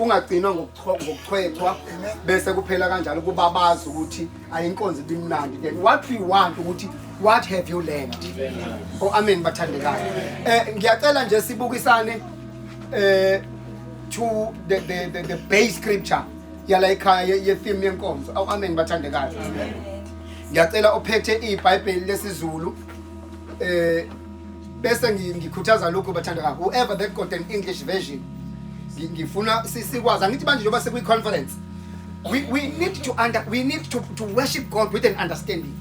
Kungagcinwa ngokuchwechwa bese kuphela kanjalo, kubabaza ukuthi ayinkonzo ibimnandi. Then what we want ukuthi, what have you learned? Oh, amen, bathandekayo. Ngiyacela nje sibukisane to the base scripture yala ekhaya ye theme yenkonzo. Oh, amen, bathandekayo. Ngiyacela ophethe iBhayibheli lesiZulu, bese ngikhuthaza lokho, bathandekayo, whoever that got an English version, ngifuna sikwazi, angithi manje njengoba sekwi conference, we need to under we need to worship God with an understanding.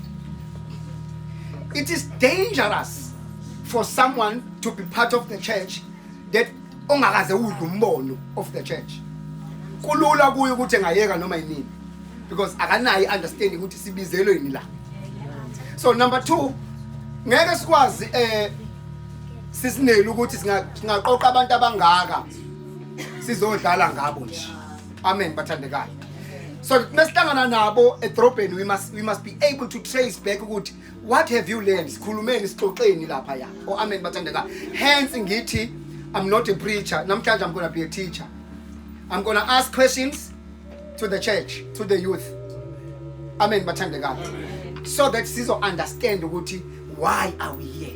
It is dangerous for someone to be part of the church that ongakaze udle umbono of the church. Kulula kuye ukuthi engayeka noma yinini because akanayo understanding ukuthi sibizelwe yini la. So number 2, ngeke sikwazi sisinele ukuthi singaqoqa abantu abangaka sizodlala ngabo nje. Amen, bathandekayo. So mesihlangana nabo edrobheni, we must be able to trace back ukuthi what have you learned? Sikhulumeni, sixoxeni lapha ya. Oh, amen, bathandekayo. Hence ngithi I'm not a preacher namhlanje, I'm going to be a teacher. I'm going to ask questions to the church, to the youth. Amen, bathandekayo, so that sizo understand ukuthi why are we here.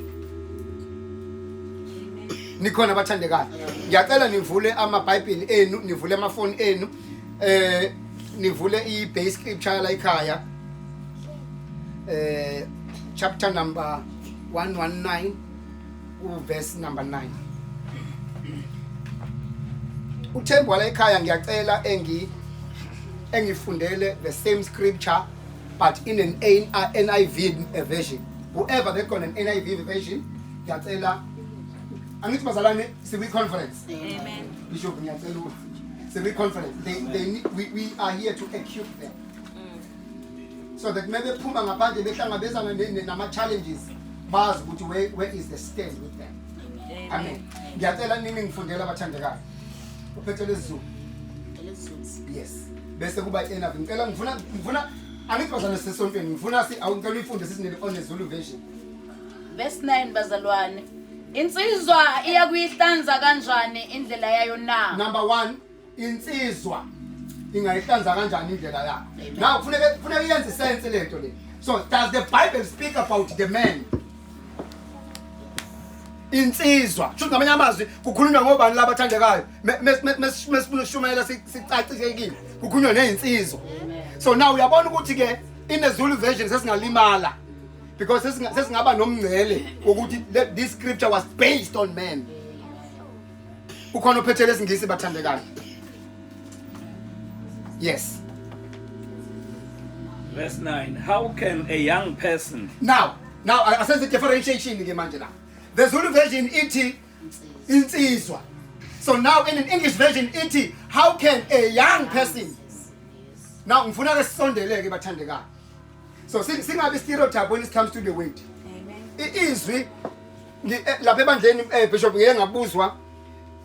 Nikhona, bathandekayo? Ngiyacela nivule amaBhayibheli enu, nivule amafoni enu, nivule i-base scripture la ekhaya, chapter number 119, uverse number 9. Uthembu wala ekhaya, ngiyacela engifundele the same scripture but in an NIV version. Whoever that got an NIV version, ngiyacela. Angithi bazalwane, sikwi conference? Amen. Bishop, ngiyacela ukuthi sikwi conference. They, they need, we, we are here to equip them so that mebephuma ngaphandle behlangabezana nama challenges, bazi ukuthi where is the stand with them. Amen. Ngiyacela nini ngifundela, abathandekayo, uphethe lesiZulu. Yes, bese kuba i-NIV. Ngicela, ngifuna, angithi bazalwane sisesontweni, ngifuna si awungicela uyifunde sisinele on the Zulu version. Verse 9, bazalwane. Insizwa iyakuyihlanza kanjani indlela yayo na? Number 1, insizwa ingayihlanza kanjani indlela yakho? Now kufuneka iyenze sense lento le. So does the Bible speak about the man? Insizwa shuthi, ngamanye amazwi, kukhulunywa ngobani laba athandekayo? Mesifuna ukushumayela sicacisekile, kukhulunywa nezinsizwa. So now uyabona ukuthi ke in the Zulu version sesingalimala because sesingaba nomngcele wokuthi this scripture was based on men. Ukhona ophethe lesingisi, bathandekayo? Yes. Verse 9. How can a young person Now asenze differentiation ke manje la. The Zulu version ithi insizwa. So now in an English version ithi, how can a young person? Now ngifuna ke sisondeleke, bathandekayo, so singabi stereotype when it comes to the word. Izwi lapha ebandleni, bishop, ngeke ngabuzwa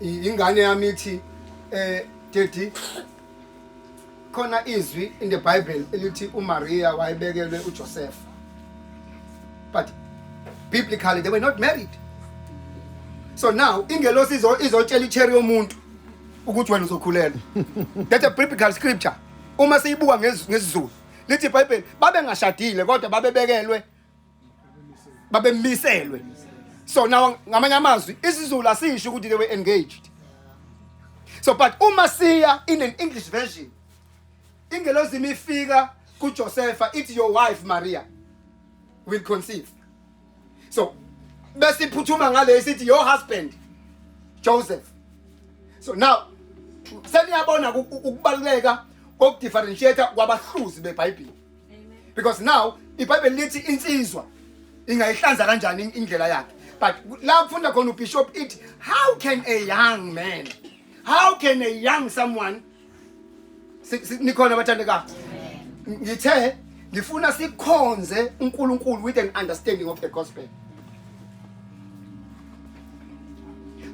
ingane yami ithi, "Daddy, khona izwi in the Bible elithi uMaria wayebekelwe uJoseph, but biblically they were not married." So now ingelosi izotshela icherry yomuntu ukuthi wena uzokhulelwa. That's a biblical scripture. Uma siyibuka ngesiZulu, lithi iBhayibheli babengashadile kodwa babebekelwe, babemiselwe. So now ngamanye amazwi isiZulu asisho ukuthi they were engaged. So but uma siya in an English version, ingelosi imifika kuJosepha ithi, "Your wife Maria will conceive." So bese iphuthuma ngale isithi, "Your husband Joseph." So now seniyabona ukubaluleka kokudifferentiate kwabahluzi beBhayibheli, because now iBhayibheli lithi insizwa ingayihlanza kanjani indlela yakhe, but la kufunda khona ubishop ithi, how can a young man, how can a young someone? Nikhona, bathandekayo? Ngithe ngifuna sikhonze uNkulunkulu with an understanding of the gospel.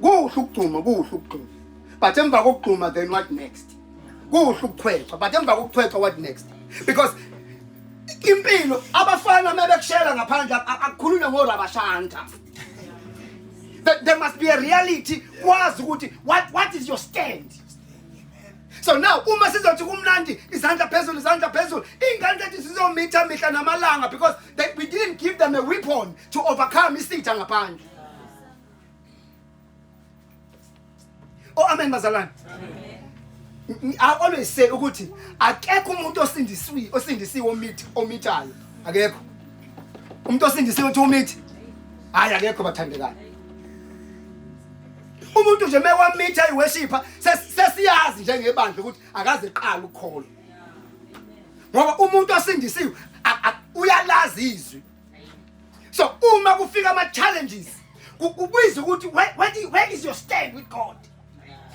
Kuhle ukugxuma, kuhle ukugxuma, but emva kokugxuma, then what next? Kuhle ukuchwechwa, but emva kokuchwechwa, what next? Because impilo, abafana mebekushela ngaphandle, akukhulunywa ngorabashanta. There must be a reality, kwazi ukuthi what is your stand. So now uma sizothi kumnandi, izandla phezulu, izandla phezulu, iy'ngane zethu sizomitha mihla namalanga because we didn't give them a weapon to overcome isitha ngaphandle. Oh amen bazalwane. I always say ukuthi akekho umuntu osindisiwe osindisiwe omithi omithayo. Akekho. Umuntu osindisiwe uthi umithi. Hayi akekho bathandekayo. Umuntu nje mekwamitha iworshipper sesiyazi njengebandla ukuthi akaze qala ukukholwa. Ngoba umuntu osindisiwe uyalazi izwi. So uma kufika ama challenges kukubiza ukuthi where is your stand with God?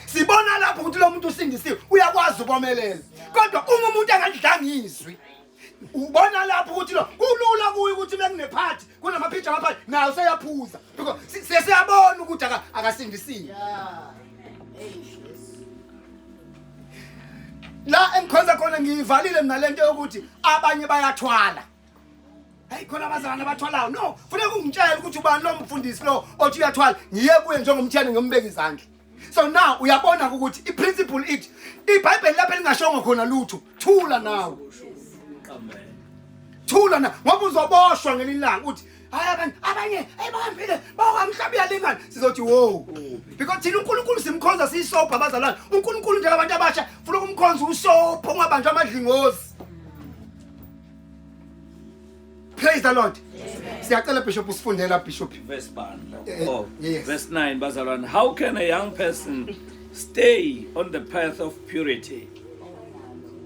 Sibona lapho ukuthi lo muntu usindisiwe uyakwazi ukomelela. Kodwa uma umuntu engalidlanga izwi ubona lapho ukuthi lo kulula kuye ukuthi bekunephathi kunamaphija amaphathi nayo seyaphuza because sesiyabona ukuthi akasindisiwe. La engikhonza khona ngiyivalile mina lento yokuthi abanye bayathwala. Hayi khona abazalwane abathwalayo. No, funeka ungitshele ukuthi ubani lo mfundisi lo othi uyathwala. Ngiye kuye njengomthiyane ngimbeke izandla. So now uyabona ukuthi i-principle ithi iBhayibheli lapho elingashongo khona lutho, thula nawe. Amen. Thula na ngoba uzoboshwa ngelinye ilanga uthi hayi abanye abanye ayibambile bakwamhlaba uyalingana sizothi wo because thina uNkulunkulu simkhonza siyisobha abazalwane uNkulunkulu njengabantu abasha funa ukumkhonza usobha ungabanjwa amadlingozi. Praise the Lord. Siyacela Bishop usifundela Bishop. Verse 1. Oh, yes. Verse 9 bazalwane. How can a young person stay on the path of purity?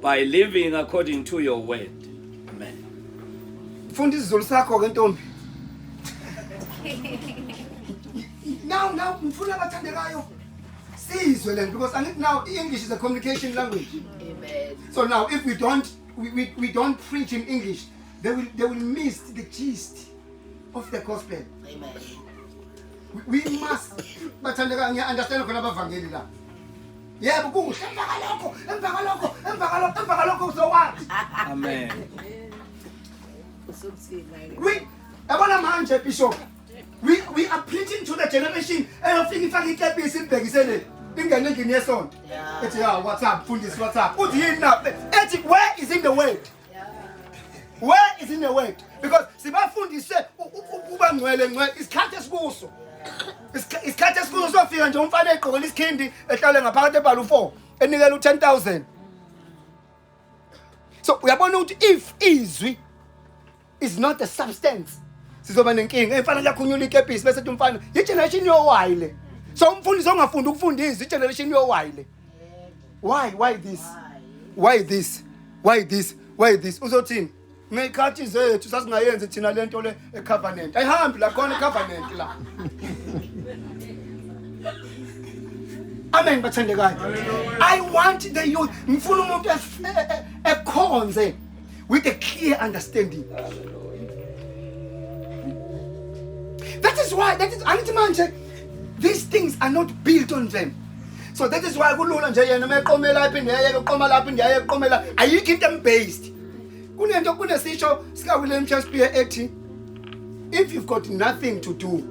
By living according to your word. Amen. Funda isiZulu sakho ke ntombi. Now ngifuna abathandekayo sizwe lento because I think now English is a communication language. Amen. So now if we don't we don't preach in English, they will miss the gist of the gospel. Amen. We must bathandeka ngiya understand khona abavangeli la. Yebo kuhle emva kalokho emva kalokho emva kalokho emva kalokho so what? Amen. We yabona manje Bishop we are preaching to the generation eyofika ifake ikepisi ibhekisele ingene endlini yesonto. Ethi ya what's up mfundisi what's up? Uthi yini na? Ethi where is in the word? Where is in the word? Because sibafundise ukuba ngcwele ngcwele isikhathi esikuso. Isikhathi esikuso sofika nje umfana egqokela isikhindi ehlale ngaphakathi ebhala u4 enikela u10000. So uyabona ukuthi if izwi is not a substance sizoba nenkinga. Emfana lakhunyula ikepisi bese ethi umfana i-generation yowayi le. So umfundisi ongafundi ukufunda izwi i-generation yowayi le. Why this? Why this? Why this? Why this? Uzothini? Ngeyikhathi zethu sasingayenzi thina lento le ecovenant. Ayihambi la khona ecovenant la. Amen bathandekayo. I want the youth. Ngifuna umuntu ekhonze with a clear understanding. That is why that is angithi manje these things are not built on them. So that is why kulula nje yena meqomela lapha indiyeke uqoma lapha indiyeke uqomela ayikho into embased. Kunento kunesisho sika William Shakespeare ethi if you've got nothing to do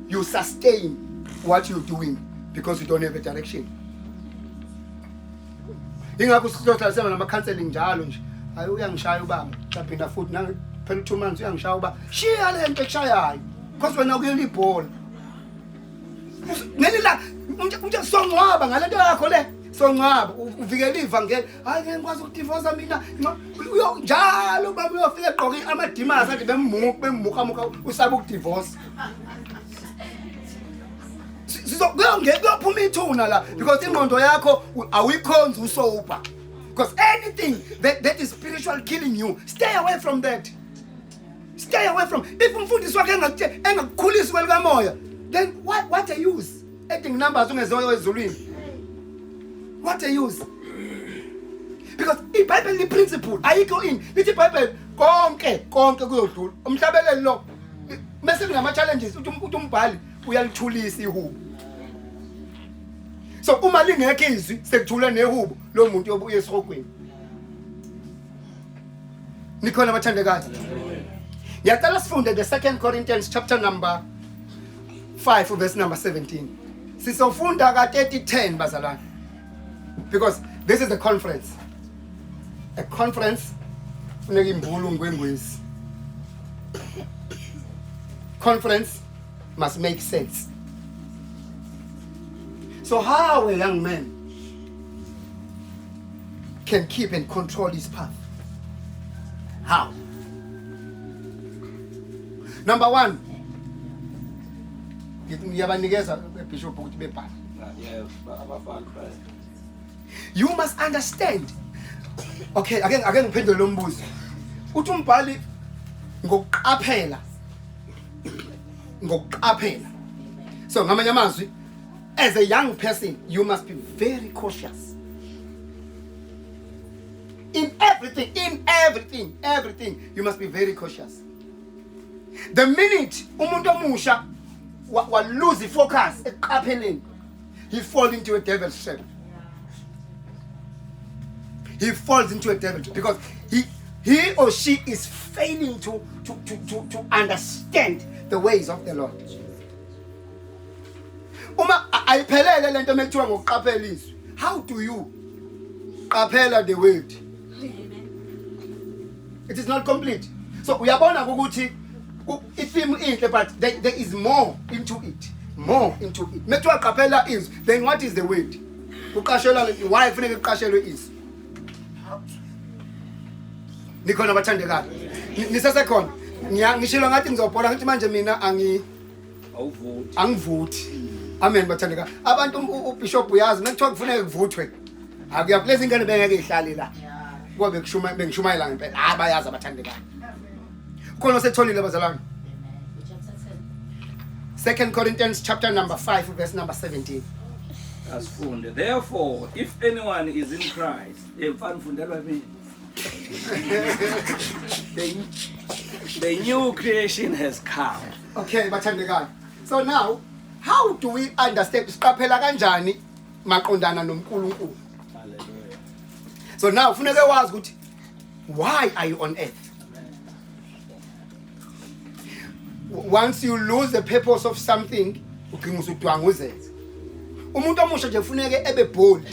you sustain what you're doing because you don't have a direction. Ingakho sihlosela nama counseling njalo nje. Hayi uyangishaya ubaba, saphinda futhi nange phela 2 months uyangishaya ubaba. Shiya lento ekushayayo. Because wena ukuyela ibhola. Ngelila umuntu songcwaba ngalento yakho le. Songcwaba uvikela ivangeli. Hayi ngeke ngikwazi ukudivorce mina. Njalo ubaba uyofika egqoke amadimas athi bemuka bemuka muka usaba ukudivorce. Kuyophuma ithuna la because ingqondo yakho awuyikhonzi usober. Because anything that is spiritual killing you, stay away from that. Stay away from. If umfundisi wakhe engakukhulisi kwelikamoya, then what a use? Adding numbers ungezoyo ezulwini. What a use? Because iBhayibheli li principle ayikho in. Lithi iBhayibheli konke konke kuyodlula. Umhlabeleli lo bese kunama challenges uthi umbhali uyalithulisa ihubo. So uma lingekho izwi sekuthule nehubo lo muntu yobuye esihogweni. Nikhona abathandekayo. Ngiyacela sifunde the 2 Corinthians chapter number 5 verse number 17. Sizofunda ka 30:10 bazalwane. Because this is a conference. A conference funeka imbulu ngwengwezi. Conference must make sense. So how a young man can keep and control his path? How? Number one, ngiyabanikeza bishop ukuthi bebhale. You must understand. Okay, ake ngiphendule lo mbuzo. Uthi umbhali ngokuqaphela ngokuqaphela. So ngamanye amazwi, as a young person you must be very cautious. In everything, you must be very cautious. The minute umuntu omusha wa lose focus ekuqapheleni, he fall into a devil's trap. He falls into a devil trap because he or she is failing to understand the ways of the Lord. Uma ayiphelele lento mekuthiwa ngokuqaphela izwi, how do you qaphela the word? It is not complete. So uyabona ukuthi i-theme inhle, but there is more into it, more into it. Mekuthiwa qaphela izwi, then what is the word? Kuqashelwa why? Kufuneka kuqashelwe izwi? Nikhona bathandekayo? Nisesekhona? Ngishilo ngathi ngizobhola, ngithi manje mina angi Awuvuthi. Angivuthi. Amen, bathandekayo. Abantu ubishop uyazi mekuthiwa kufuneka kuvuthwe, akuya kulezi ingane bengeke ihlale la kuba bekushuma bengishumayela ngempela. Hayi, bayazi abathandekayo. Khona osetholile, bazalwane? Second Corinthians chapter number 5, verse number 17. Asifunde. Therefore, if anyone is in Christ, mfana, fundelwa mina. The new creation has come. Okay, bathandekayo, so now how do we understand, siqaphela kanjani maqondana noNkulunkulu? Hallelujah. So now kufuneka wazi ukuthi why are you on earth? Once you lose the purpose of something, ugcina usudwanguzela. Umuntu omusha nje kufuneke ebe bold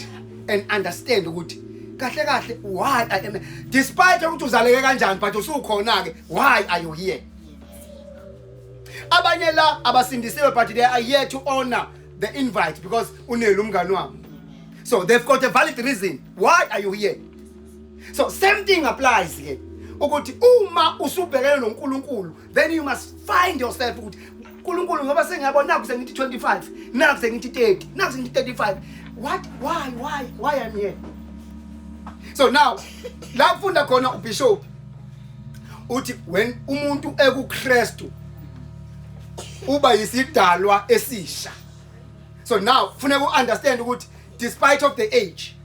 and understand ukuthi kahle kahle why I am, despite ukuthi uzaleke kanjani, but usukhona ke, why are you here? Abanye la abasindisiwe, but they are here to honor the invite because unelo umngani wabo, so they've got a valid reason why are you here. So same thing applies here, ukuthi uma usubhekene noNkulunkulu, then you must find yourself ukuthi uNkulunkulu, ngoba sengiyabona naku sengithi 25, naku sengithi 30, naku sengithi 35, what why I'm here? So now la kufunda khona ubishop uthi when umuntu ekuKristu uba yisidalwa esisha. So now kufuneka uunderstand ukuthi despite of the age,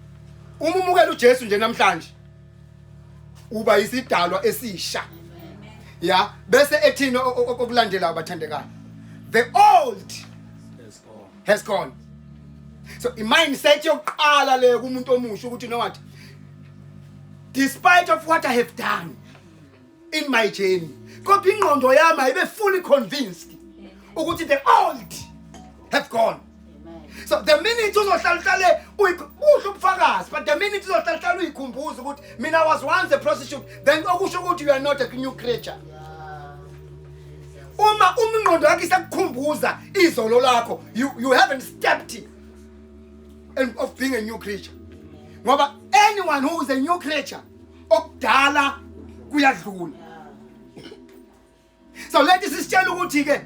uma umukela uJesu nje namhlanje, uba isidalwa esisha. Ya, bese ethini okulandelayo, bathandekayo? The old Has gone. Has gone. So i-mindset yokuqala leyo kumuntu omusha ukuthi you know what, despite of what I have done in my journey, kodwa ingqondo yami ayibe fully convinced ukuthi the old have gone. So the minute uzohlala uhlale uhle ubufakazi, but the minute uzohlala uhlale uyikhumbuza ukuthi mina was once a prostitute, then okusho ukuthi you are not a new creature. Uma ingqondo yakho isakukhumbuza izolo lakho, you haven't stepped in of being a new creature, ngoba anyone who is a new creature, okudala kuyadlula. So lethi sisitshela ukuthi ke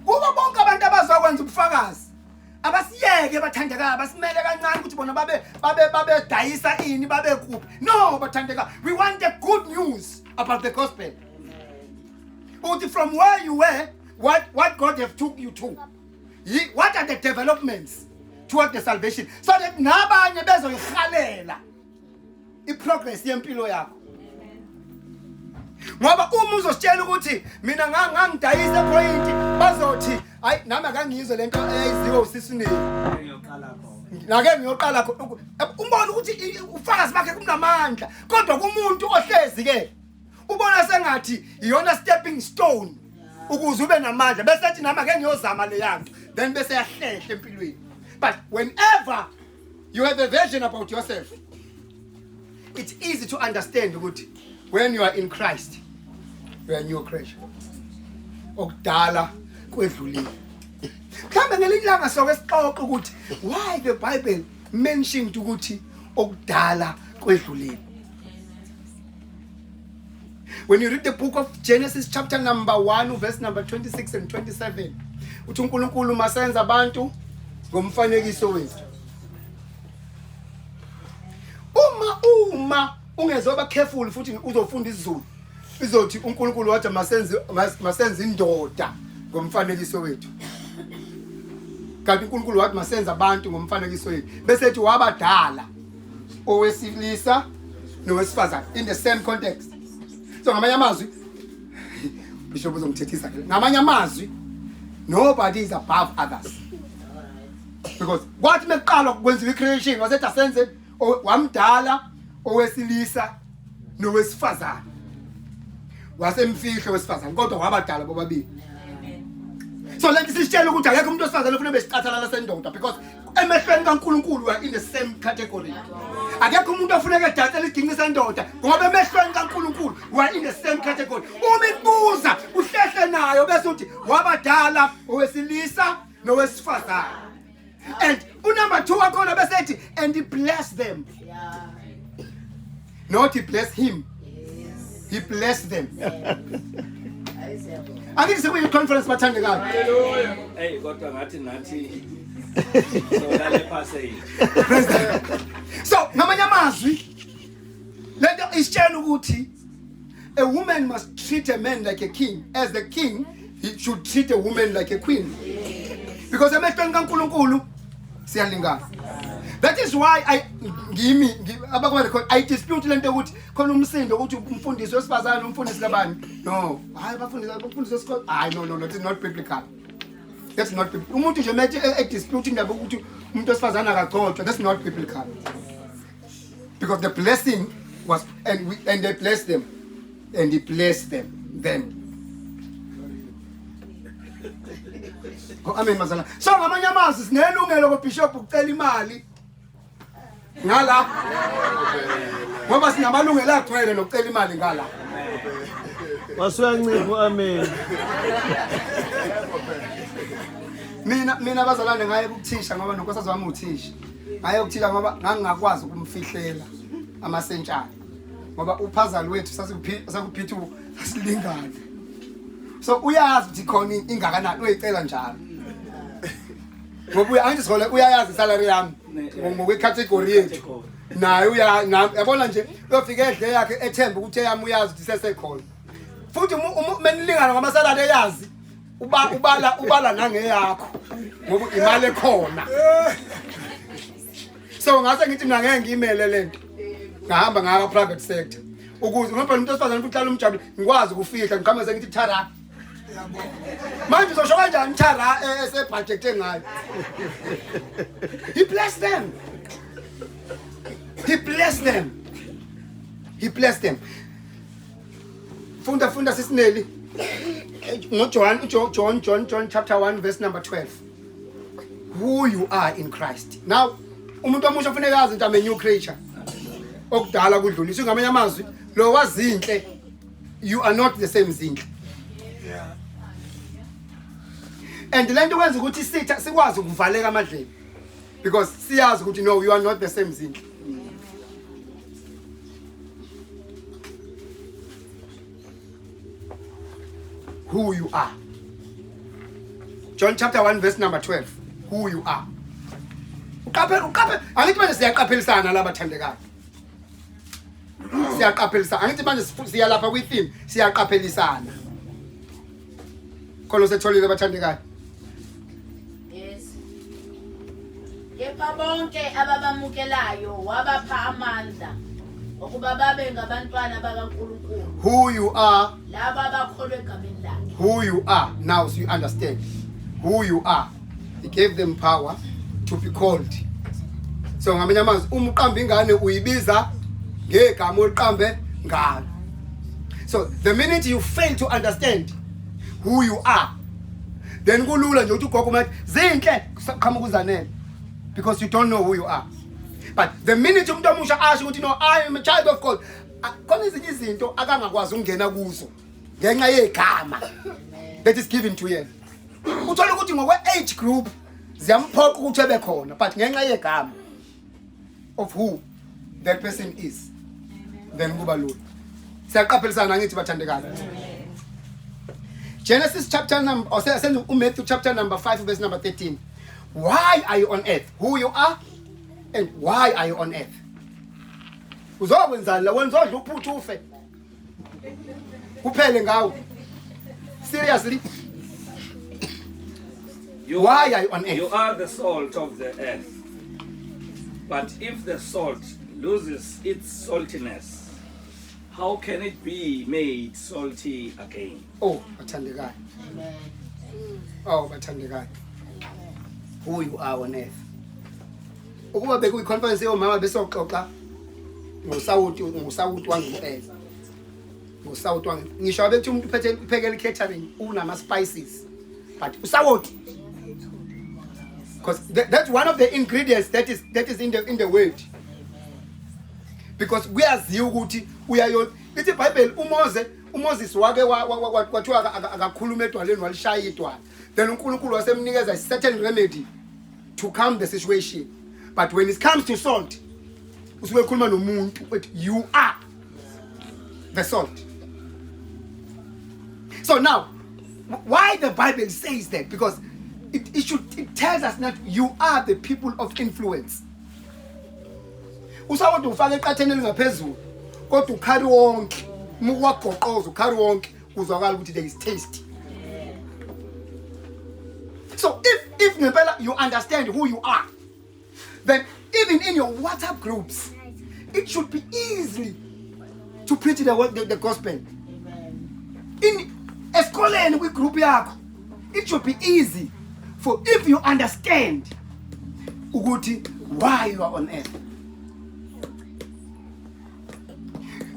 kuba bonke abantu abazokwenza ubufakazi, abasiyeke, bathandekayo, basimele kancane ukuthi bona babe babedayisa ini, babe kuphi. No, bathandekayo, we want the good news about the gospel, ukuthi from where you were, what God have took you to, what are the developments toward the salvation, so that nabanye bezoyihalela iprogress yempilo yakho. Ngoba uma uzositshela ukuthi mina ngangidayisa epoint, bazothi hayi, nami akangiyizwe lento eyayiziwe usisineli. Ngiyoqala khona. Nake ngiyoqala umbona ukuthi ufakazi bakhe kunamandla, kodwa kumuntu ohlezi ke ubona sengathi iyona stepping stone ukuze ube namandla, bese ethi nami ake ngiyozama le yanto, then bese yahlehla empilweni. But whenever You have a version about yourself. It's easy to understand ukuthi when you are in Christ, you are a new creature. Okudala kwedlulile. Mhlawumbe ngelinye ilanga soke sixoxe ukuthi why the Bible mentioned ukuthi okudala kwedlulile. When you read the book of Genesis chapter number 1 verse number 26 and 27 uthi uNkulunkulu masenza abantu ngomfanekiso wethu. Uma ungezoba careful futhi uzofunda isiZulu izothi uNkulunkulu wathi masenze indoda ngomfanekiso wethu. Kanti uNkulunkulu wathi masenze abantu ngomfanekiso wethu. Bese ethi wabadala owesilisa nowesifazane in the same context. So ngamanye amazwi Bishop uzongithethisa ke. Ngamanye amazwi nobody is above others. Because kwathi mekuqalwa kwenziwa i-creation wasethi asenze wamdala owesilisa nowesifazane. Wasemfihlo wesifazane kodwa wabadala bobabili. So lento isitshela ukuthi akekho umuntu wesifazane ofuna besicathalala sendoda because emehlweni kaNkulunkulu we are in the same category. Akekho umuntu ofuneka edansela isiginci sendoda ngoba emehlweni kaNkulunkulu we are in the same category. Uma ikubuza uhlehle nayo bese uthi wabadala owesilisa nowesifazane. And unumber 2 wakhona bese ethi and he blessed them. Not he blessed him. He blessed them. Angithi sekuyi conference bathandekayo. Hallelujah. Hey kodwa ngathi nathi solale passage. So ngamanye amazwi lento isitshela ukuthi a woman must treat a man like a king as the king he should treat a woman like a queen. Because emehlweni kaNkuluNkulu siyalingana. That is why I ngimi abakwa record I dispute lento ukuthi khona umsindo ukuthi umfundisi wesifazane umfundisi kabani. No, hayi bafundisi abafundisi wesikole. Hayi no no no it's not biblical. That's not biblical. Umuntu nje methe e dispute indaba ukuthi umuntu wesifazane akagcotshwa that's not biblical. Because the blessing was and we and they blessed them and he blessed them then. Oh, amen mazala. So ngamanye amazwi sinelungelo kobishop ukucela imali ngala. Ngoba sinamalungelo agcwele nokucela imali ngala. Wasuyancipha amen. Mina bazalwane ngaye kuthisha ngoba nonkosikazi wami uthisha. Ngaye kuthisha ngoba ngangingakwazi ukumfihlela amasentshana. Ngoba uphazali wethu sasikuphithi sasilingane. So uyazi ukuthi khona ingakanani uyicela njalo. Ngoba uya angithi sikole uyayazi salary yami ngokwe-category yethu. Naye uya yabona nje uyofika edle yakhe ethemba ukuthi eyami uyazi ukuthi sesekhona. Futhi menilingana ngamasalary eyazi uba ubala ubala nangeyakho ngoba imali ekhona. So ngase ngithi mina ngeke ngiyimele lento. Ngahamba ngaka private sector. Ukuze ngoba umuntu osifazane futhi uhlala umjabule ngikwazi ukufihla ngiqhamuze sengithi thara. Manje uzosho kanjani thara esebudgethe ngayo? He blessed them. He blessed them. He blessed them. Funda funda sisineli. NgoJohn John John John chapter 1 verse number 12. Who you are in Christ. Now umuntu omusha kufuneka azi ukuthi I'm a new creature. Okudala kudluliswe ngamanye amazwi lo wazinhle you are not the same zinhle. Yeah. And lento kwenza ukuthi sitha sikwazi ukuvaleka amadlebe because siyazi ukuthi no you are not the same zinhle. Who you are. John chapter 1 verse number 12. Who you are. Uqaphela uqaphela angithi manje siyaqaphelisana laba thandekayo. Siyaqaphelisana angithi manje siya lapha kwi theme siyaqaphelisana. Khona setholile bathandekayo. Yes. Kepha bonke ababamukelayo wabapha amandla ukuba babe ngabantwana bakaNkulunkulu. Who you are. Laba abakholwa egameni lakhe. Who you are. Now so you understand who you are. He gave them power to be called. So ngamanye amazwi uma uqamba ingane uyibiza ngegama oliqambe ngalo. So the minute you fail to understand who you are, then kulula nje ukuthi ugogo mathi zinhle qhamuka uzanele because you don't know who you are. But the minute umuntu omusha asho ukuthi no, I am a child of God, khona ezinye izinto akangakwazi ukungena kuzo ngenxa yegama that is given to yena. Uthola ukuthi ngokwe age group ziyamphoqa ukuthi ebe khona, but ngenxa yegama of who that person is, then kuba lula. Siyaqaphelisana ngithi bathandekayo. Genesis chapter number, or send Matthew chapter number 5 verse number 13. Why are you on earth? Who you are and why are you on earth? Uzokwenzani la wena? Uzodla uphuthu ufe. Kuphele ngawe. Seriously? Why are you on earth? You are the salt of the earth. But if the salt loses its saltiness, how can it be made salty again? Oh, bathandekayo. Oh, bathandekayo. Who you are on earth. Ukuba bekuyi-conference yomama besoxoxa ngosawuti, ngosawuti wangempela. Ngosawuti wangempela. Ngisho abethi umuntu uphethe uphekela catering unama spices. But usawuti, because that's one of the ingredients that is in the word, because kuyaziwa ukuthi uyayo lithi iBhayibheli uMose, uMoses wake kwathiwa akakhuluma edwaleni, walishaya idwala, then uNkulunkulu wasemnikeza a certain remedy to calm the situation. But when it comes to salt, usuke ekhuluma nomuntu ethi you are the salt. So now, why the Bible says that? Because it tells us that you are the people of influence. Usawoti ufake eqatheni elingaphezulu, kodwa ukhari wonke uma uwagoqoza ukhari wonke uzwakala ukuthi there is taste. So if ngempela you understand who you are, then even in your WhatsApp groups it should be easily to preach the gospel. In esikoleni kwigroup yakho it should be easy for if you understand ukuthi why you are on earth.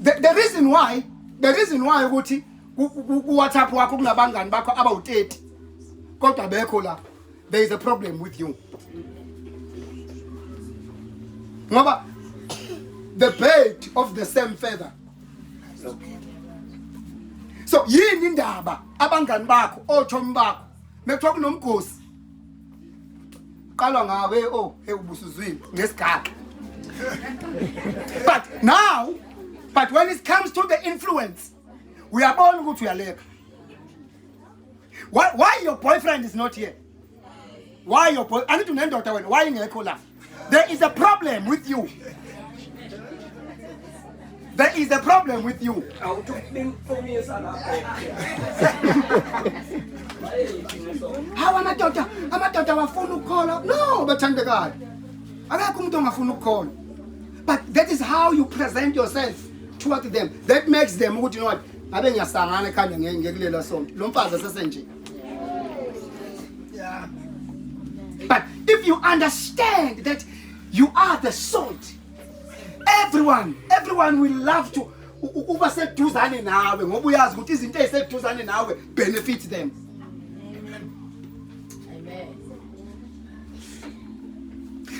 The reason why ukuthi ku WhatsApp wakho kunabangani bakho abawu30 kodwa bekho la, there is a problem with you, ngoba the bird of the same feather. So yini indaba abangani bakho, ochomi bakho, mekuthiwa kunomgosi qalwa ngawe, oh hey, ubusuzwile ngesigaxa? But now, but when it comes to the influence, uyabona ukuthi uyaleka. Why your boyfriend is not here? Why your boy, angithi unendoda wena, why ingekho la? There is a problem with you. There is a problem with you. Awuthi ukuqinisa lapho. Hawu, amadoda, amadoda awafuna ukukholwa. No, bathandekayo, akekho umuntu ongafuni ukukholwa, but that is how you present yourself toward them that makes them ukuthi, you know what, ngabe ngiyasangana ekhanda ngekulela sonto lo mfazi asesenje. But if you understand that you are the salt, everyone will love to uba seduzane nawe, ngoba uyazi ukuthi izinto eziseduzane nawe benefit them. Amen.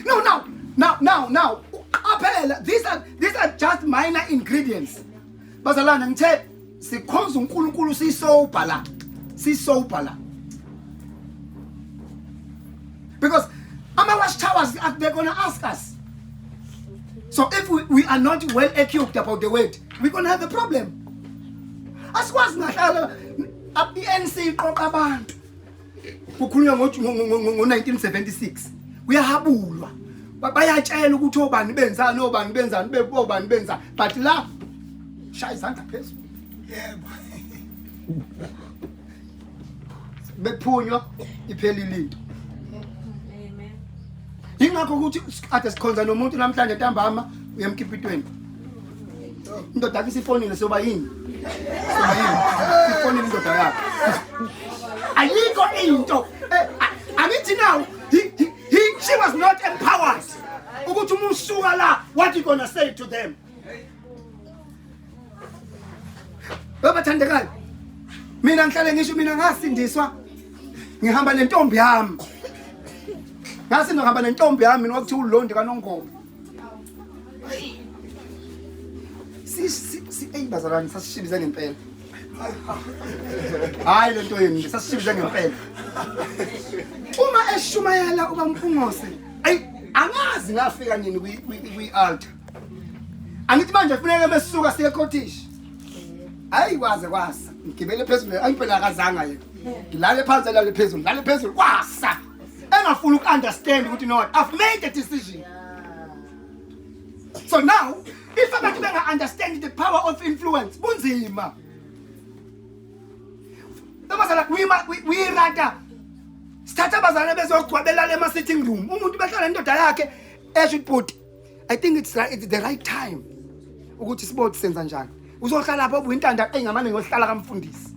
No, now, now, now, now. Qaphela, these are just minor ingredients. Bazalwane, ngithe sikhonza uNkulunkulu sisober la. Sisober la. Because ama watchtowers, they're going to ask us. So if we are not well equipped about the word, we're going to have a problem. Asikwazi ngahlala i-ANC iqoqa abantu. Kukhulunywa ngo-1976, kuyahabulwa, bayatshela ukuthi obani benzani, obani benzani, obani benzani, but la shaya izandla phezulu. Bephunywa iphelile into. Yingakho ukuthi kade sikhonza nomuntu namhlanje ntambama uyemkipitweni, indoda yakhe isifonile, soba yini, soba yini, ifonile indoda yakhe, ayikho into. Angithi now he she was not empowered ukuthi uma usuka la, what you gonna say to them? Babathandekayo, mina ngihlale ngisho, mina ngasindiswa ngihamba nentombi yami, ngase ngihamba nentombi yami mina, kwakuthiwa uLondi kaNongoma. Si si eyi bazalwane sasishibize ngempela. Hayi lento yenu sasishibize ngempela. Uma eshumayela uba Mpungose, ayi angazi ngafika nini kwi kwi altar. Angithi manje kufuneka mesuka siye cottage. Hayi kwaze kwasa. Ngigibele phezulu angiphela akazanga yena. Ngilale phansi alale phezulu, ngilale phezulu kwasa. Engafuni uku-understand ukuthi no I've made a decision. So now if abantu benga understand the power of influence kunzima. Abazala we we rather sithatha abazalwane bezogcwabelala ema sitting room umuntu behlala nendoda yakhe esho ukuthi I think it's right, it's the right time ukuthi sibothi senza njani uzohlala lapho ubuyintanda engamane ngohlala kamfundisi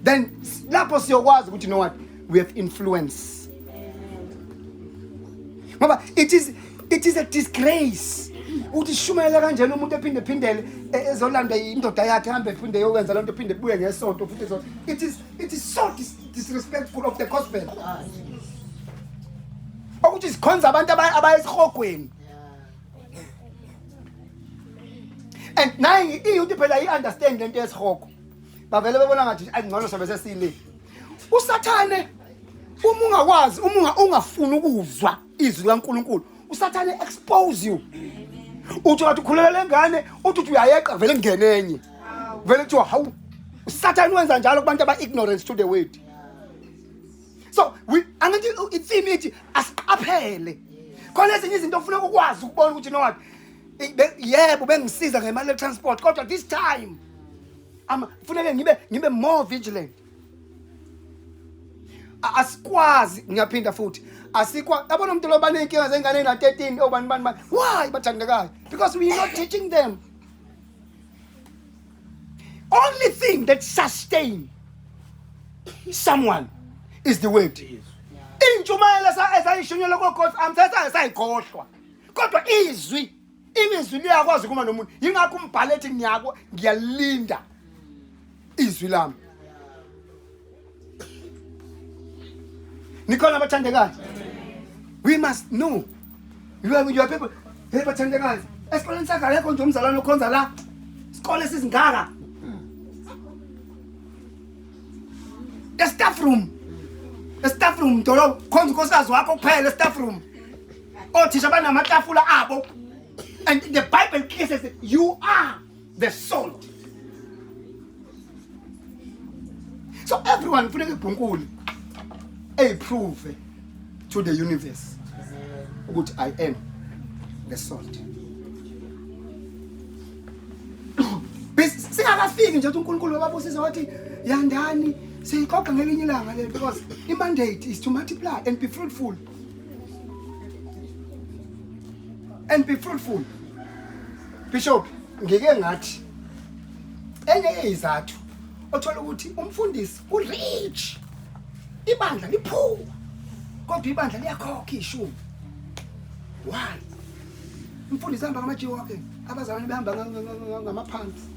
then lapho siyokwazi ukuthi know what we have influence ngoba it is a disgrace ukuthi sishumayela kanjena umuntu ephinde phindele ezolanda indoda yakhe hambe ephinde yokwenza lento ephinde buye ngesonto futhi so it is so disrespectful of the gospel ukuthi sikhonza abantu abayesihogweni and nayi iyuthi phela i-understand lento yesihogo bavele bebona ngathi ayingcono sobe sesile usathane uma ungakwazi uma ungafuni ukuzwa izwi likaNkuluNkulu usathane expose you uthi wathi ukhulela lengane uthi uthi uyayeqa vele kungene enye vele kuthiwa hawu usathane wenza njalo kubantu aba ignorance to the word so we angithi itheme ithi asiqaphele khona ezinye izinto ofuneka ukwazi ukubona ukuthi no what yebo bengisiza ngemali le transport kodwa this time ama kufuneke ngibe more vigilant asikwazi ngiyaphinda futhi asikwa yabona umuntu lo banenkinga zengane na 13 obani bani bani why bathandekayo because we are not teaching them only thing that sustain someone is the word intshumayelo esayishunyelwa koGod's arms esayikhohlwa kodwa izwi ilizwi liyakwazi kuma nomuntu yingakho umbhalo ethi ngiyako ngiyalinda izwi lami nikhona abathandekayo we must know you are people hey bathandekayo esikoleni sakhe akekho nje umzalwane okhonza la isikole sizingaka e-staff room e-staff room dolo khonza unkosikazi wakho kuphela e-staff room othisha banamatafula abo and the bible clearly says that you are the salt so everyone kufuneka ibhunkule eyiprove to the universe ukuthi i am the salt singakafiki nje ukuthi uNkulunkulu wababusisa wathi yandani siyixoxa ngelinye ilanga le because i-mandate is to multiply and be fruitful and be fruitful bishop ngike ngathi enye yezizathu othola ukuthi umfundisi urich ibandla liphuwa kodwa ibandla liyakhokha ishumi why umfundisi hamba ngamajiwo wakhe abazalwane behamba ngamaphansi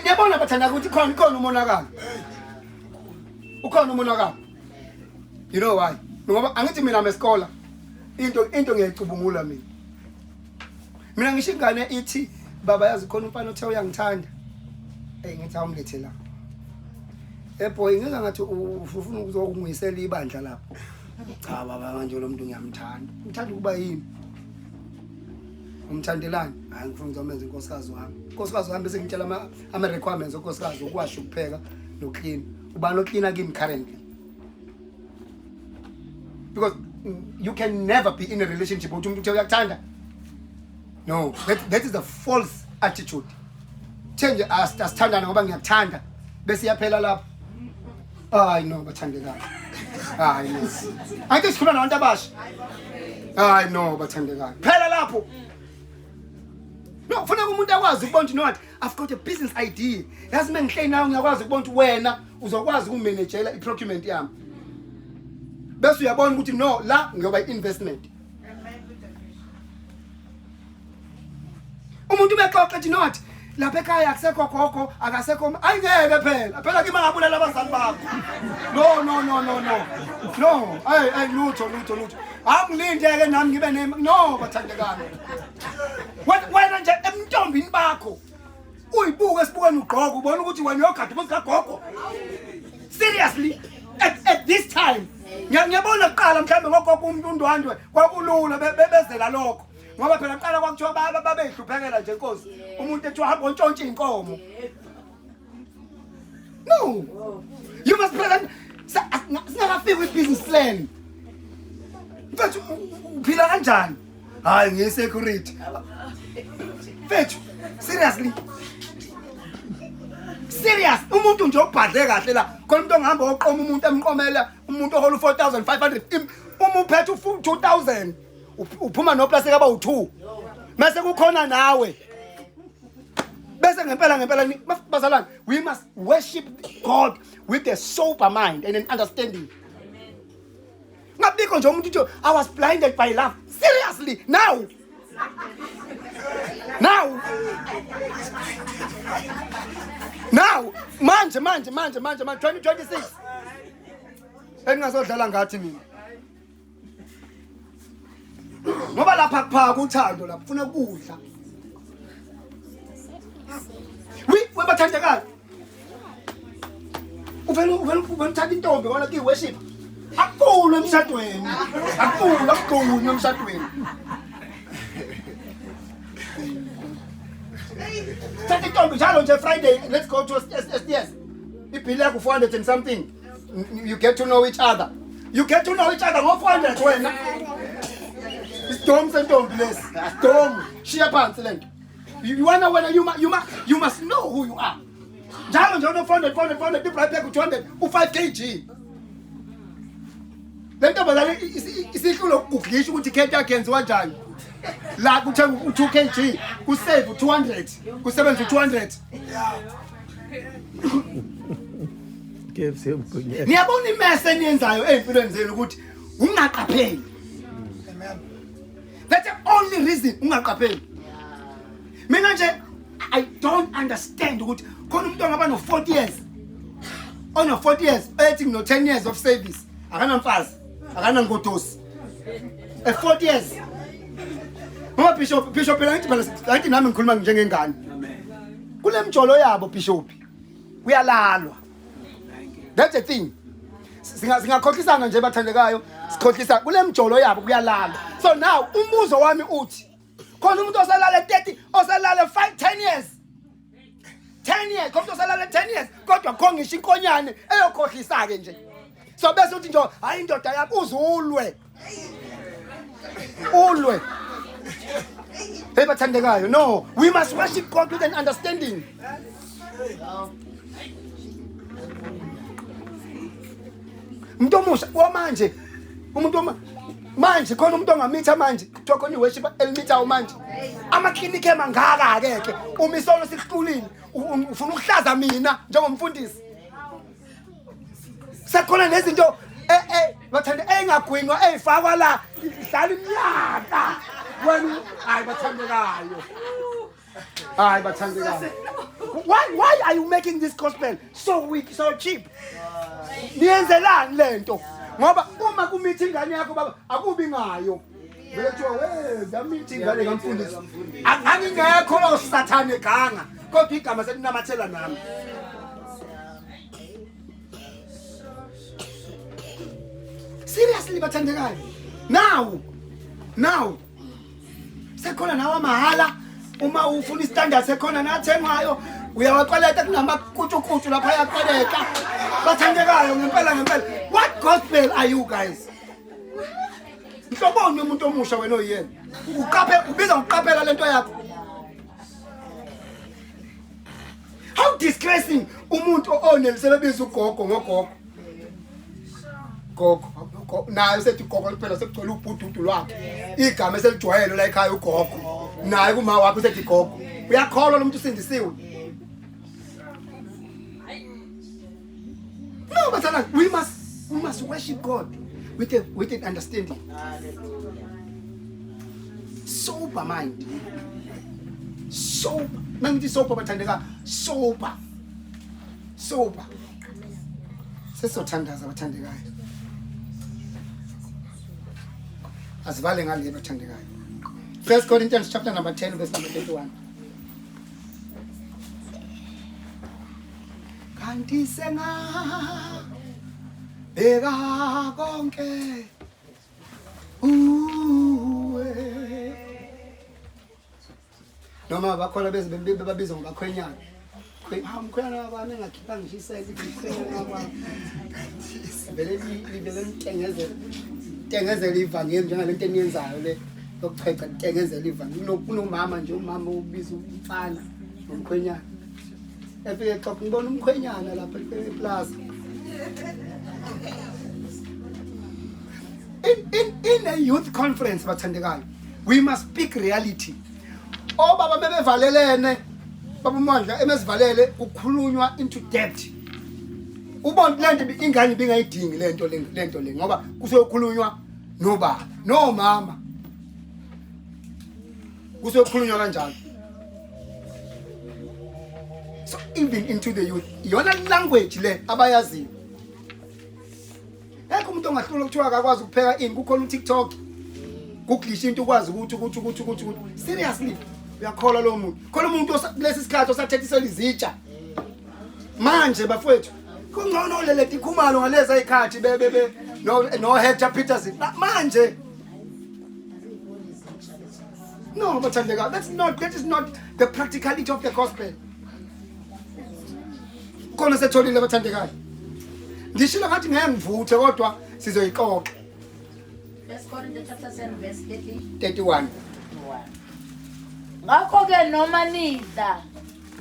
niyabona bathanda ukuthi khona khona umonakalo ukhona umonakalo you know why ngoba angithi mina meskola into ngiyayicubungula mina mina ngisho ingane ithi baba yazi khona umfana othe uyangithanda hey ngithi awumlethe la eh boy ngeke ngathi ufuna ukuzokunguyisela ibandla lapho cha baba manje lo muntu ngiyamthanda ngithanda ukuba yini umthandelani hayi ngifuna ukuzomenza inkosikazi wami inkosikazi wami bese ngitshela ama ama requirements onkosikazi ukuwasha ukupheka noklina ubani oklina kimi currently because you can never be in a relationship uthi umuntu uthe uyakuthanda no that is a false attitude the nje asithandana ngoba ngiyakuthanda bese iyaphela lapho hayi no bathandekayo hayi no angithi sikhuluma nabantu abasha hayi no bathandekayo phela lapho no kufuneka umuntu akwazi ukubona ukuthi no what i've got a business idea yazi uma ngihleli nawe ngiyakwazi ukubona ukuthi wena uzokwazi ukumanagela i-procurement yami bese uyabona ukuthi no la ngiyoba i-investment umuntu ubexoxa ethi not Lapha ekhaya akusekho gogo, akasekho ayingeke phela. Phela kimi angabulala abazali bakho. No no no no no. No, hey hey lutho lutho lutho. Angilinde ke nami ngibe ne no bathandekayo. Wena nje emntombini bakho uyibuke esibukweni ugqoka ubona ukuthi wena uyogada umuzi kagogo. Seriously at this time ngiyabona kuqala mhlawumbe ngogogo umuntu undwandwe kwakulula bebezela lokho. Ngoba phela kuqala kwakuthiwa babeyihluphekela nje inkosi. Umuntu ethiwa hamba ontshontsha inkomo. No. You must present singakafiki kwi-business plan. Mfethu uphila kanjani? Hayi ngiyi-security. Mfethu seriously. Serious umuntu nje obhadle kahle la khona umuntu ongahamba oqoma umuntu emqomela umuntu ohola u4500 uma uphethe u2000 uphuma noplastic abawu2 mase kukhona nawe bese ngempela ngempela bazalwane we must worship God with a sober mind and an understanding. Ngabikho nje umuntu uthi I was blinded by love. Seriously now now now manje manje manje manje manje 2026 engingazodlala ngathi mina ngoba lapha kuphaka uthando lapha ufuna ukudla wi webathandekayo uvele uvele uvele uthatha intombi wona ki worship akuqulu emshadweni akuqulu akuqulu emshadweni thatha intombi njalo nje Friday let's go to SDS ibhili yakho 400 and something you get to know each other you get to know each other ngo-400 wena isidomu sentombi lesi isidomu shiya phansi le nto you wanna wena you, you, you must know who you are njalo nje uno-400 400 400 ibright pack u-200 u-5 kg le ntombazane isihlula ukuguglisha ukuthi ikhenti yakhe yenziwa njani la kuthenga u-2 kg kusave u-200 kusebenza u-200 KFC emgonyela. Niyabona imese eniyenzayo ezimpilweni zenu ukuthi ungaqapheli. Amen. That's the only reason ungaqapheli. Mina nje I don't understand ukuthi khona umuntu ongaba no 40 years. Ono 40 years ethi ngino 10 years of service akanamfazi akanangodosi. At 40 years. Ngoba Bishop Bishop phela ngithi phela ngithi nami ngikhuluma njengengane. Kule mjolo yabo Bishop. Kuyalalwa. That's the thing. Singakhohlisana nje bathandekayo, sikhohlisa kule mjolo yabo kuyalalwa. So now umbuzo wami uthi khona umuntu oselale 30 oselale 5 10 years 10 years khona umuntu oselale 10 years kodwa kho ngisho inkonyane eyokhohlisa ke nje. So bese uthi nje hayi indoda yakho uzulwe. Ulwe. Hey bathandekayo, no, we must worship God with an understanding. Umuntu omusha wamanje, umuntu oma manje khona umuntu ongamitha manje, kuthiwa khona iworship elimithayo manje. Amaklinikhi emangaka ke ke, uma isono sikuhlulile, ufuna ukuhlaza mina njengomfundisi. Sekhona nezinto eh eh bathande engagwinwa eyifakwa la idlala iminyaka wena hayi bathandekayo hayi bathandekayo why are you making this gospel so weak so cheap niyenzelani lento ngoba uma kumithi ingane yakho baba akubi ngayo vele kuthiwa we ngamithi ingane kamfundisi angangingekho lo sathane ganga kodwa igama selinamathela nami Seriously bathandekayo. Now. Now. Sekhona nawa mahala uma ufuna istandard sekhona nathengwayo uyawakweleta kunamakutshukutshu lapha ayakweleta. Bathandekayo ngempela ngempela. What gospel are you guys? Nhloboni umuntu omusha wena oyena. Uqaphe ubiza ngokuqaphela lento yakho. How disgracing umuntu onelisebebiza ugogo ngogogo. Gogo naye usethi gogo kuphela sekugcwele ubhududu lwakhe. Igama eselijwayele la ekhaya ugogo. Naye kuma wakhe usethi gogo. Uyakholwa lo muntu usindisiwe. No, but we must worship God with an understanding. Sober mind. Sober. Mangithi sober bathandeka, sober. Sober. Sesizothandaza bathandekayo. Asivale ngale bathandekayo. First Corinthians chapter number 10 verse number 31. Kanti senga bheka konke uwe noma bakhona beze babizwa ngobakhwenyana. Ha umkhwenyana wabani engakhipha ngisho isayini umkhwenyana wabani. Vele livele litengezela tengezela ivangeli njengalento eniyenzayo le yokuchwecha litengezela ivangeli. Kunomama nje umama ubiza umfana nomkhwenyana. Efike exoxa ngibona umkhwenyana lapha eplaza. In a youth conference bathandekayo we must speak reality. Obaba bebevalelene baba uMandla emezivalele kukhulunywa into depth. Ubona lento ingane ibingayidingi lento lento le ngoba kusokhulunywa nobaba nomama. Kusokhulunywa kanjalo. So even into the youth iyona language le abayaziyo. Ekho umuntu ongahlula kuthiwa akakwazi ukupheka ini kukhona uTikTok. Googlisha into ukwazi ukuthi ukuthi ukuthi ukuthi ukuthi seriously uyakholwa lo muntu. Khona umuntu kulesi sikhathi osathethisela izitsha. Manje bafowethu kungcono leleti ikhumalo ngalezi ezikhathi be be be no Hector Peterson. Manje No, bathandeka, that is not the practicality of the gospel. Khona setholile bathandekayo. Ngishilo ngathi ngeke ngivuthe kodwa sizoyixoxa. First Corinthians chapter 7 verse 30. 31. Ngakho ke noma nidla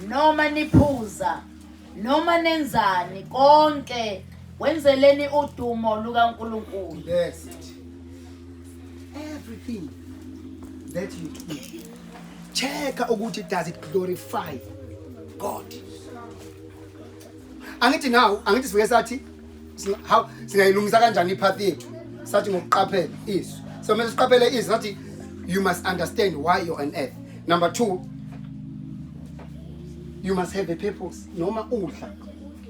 noma niphuza noma nenzani konke wenzeleni udumo lukaNkulunkulu. Yes. Everything that you do, check ukuthi does it glorify God. Angithi now, angithi sifike sathi how singayilungisa kanjani ipath yethu? Sathi ngokuqaphela izwi. So mase siqaphele izwi sathi you must understand why you're on earth. Number 2, you must have a purpose. Noma udla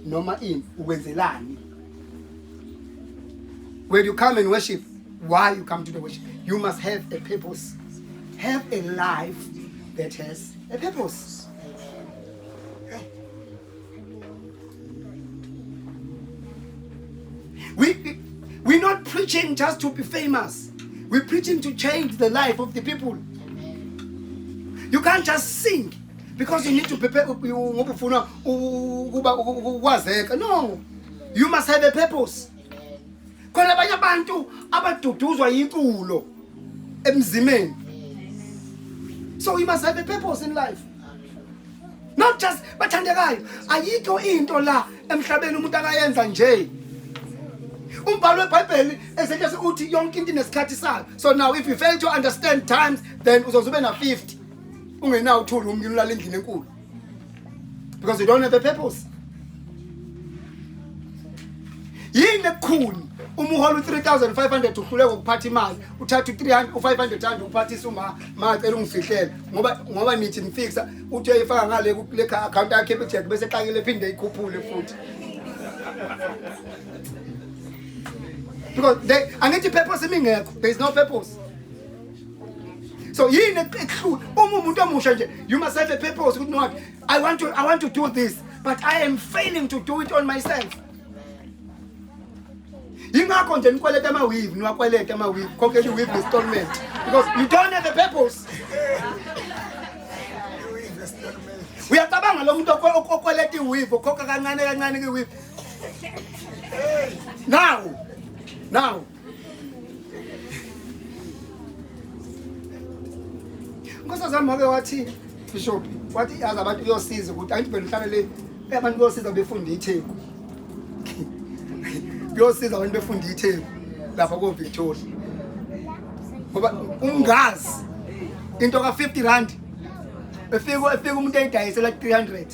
noma ini ukwenzelani? When you come and worship, why you come to the worship? You must have a purpose. Have a life that has a purpose. We're not preaching just to be famous. We're preaching to change the life of the people. You can't just sing because you need to prepare ngoba ufuna ukuba ukwazeka. No. You must have a purpose. Khona abanye abantu abaduduzwa yiculo emzimeni. So you must have a purpose in life. Not just bathandekayo. Ayikho into la emhlabeni umuntu akayenza nje. Umbhalo weBhayibheli esetshenziswa uthi yonke into inesikhathi sayo. So now if you fail to understand times then uzoze ube na 50. Ungenawo uthuli umntu ulala endlini enkulu. Because you don't have a purpose. Yini ekukhuni uma uhola u3500 uhluleka ukuphatha imali uthatha u300 u500 rand uphathisa uma macela ungifihlele ngoba nithi nifixa uthi uyayifaka ngale kule account yakhe eBjack bese xakile phinde ikhuphule futhi. Because they angithi purpose imingekho, there is no purpose. So yini ekuhlula uma umuntu omusha nje you must have a purpose ukuthi no I want to do this but I am failing to do it on myself. Yingakho nje nikweleta ama weave, niwakweleta ama weave, konke i weave installment because you don't have a purpose. Uyacabanga lo muntu okweleta i weave ukhokha kancane kancane ki weave. Now Nkosazana wake wathi Bishop wathi yazi abantu kuyosiza ukuthi angithi phela uhlale le abantu kuyosiza befunda iTheku. Kuyosiza abantu befunda iTheku lapha ko Victoria. Ngoba ungazi into ka 50 rand efika umuntu eyidayisela 300.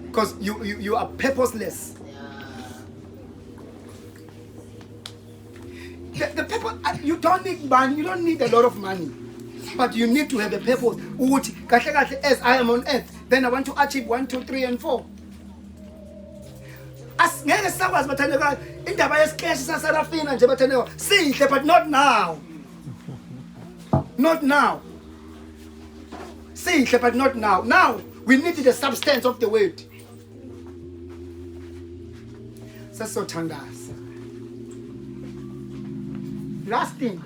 Because you are purposeless. The people, you don't need money, you don't need a lot of money. But you need to have a purpose ukuthi kahle kahle, as I am on earth, then I want to achieve 1 2 3 and 4. Asingeke sisakwazi, bathandekayo, indaba yesikeshi saSarafina nje, bathandekayo, sihle, but not now, not now. Sihle, but not now. Now we need the substance of the word. Sesizothandaza. Last thing,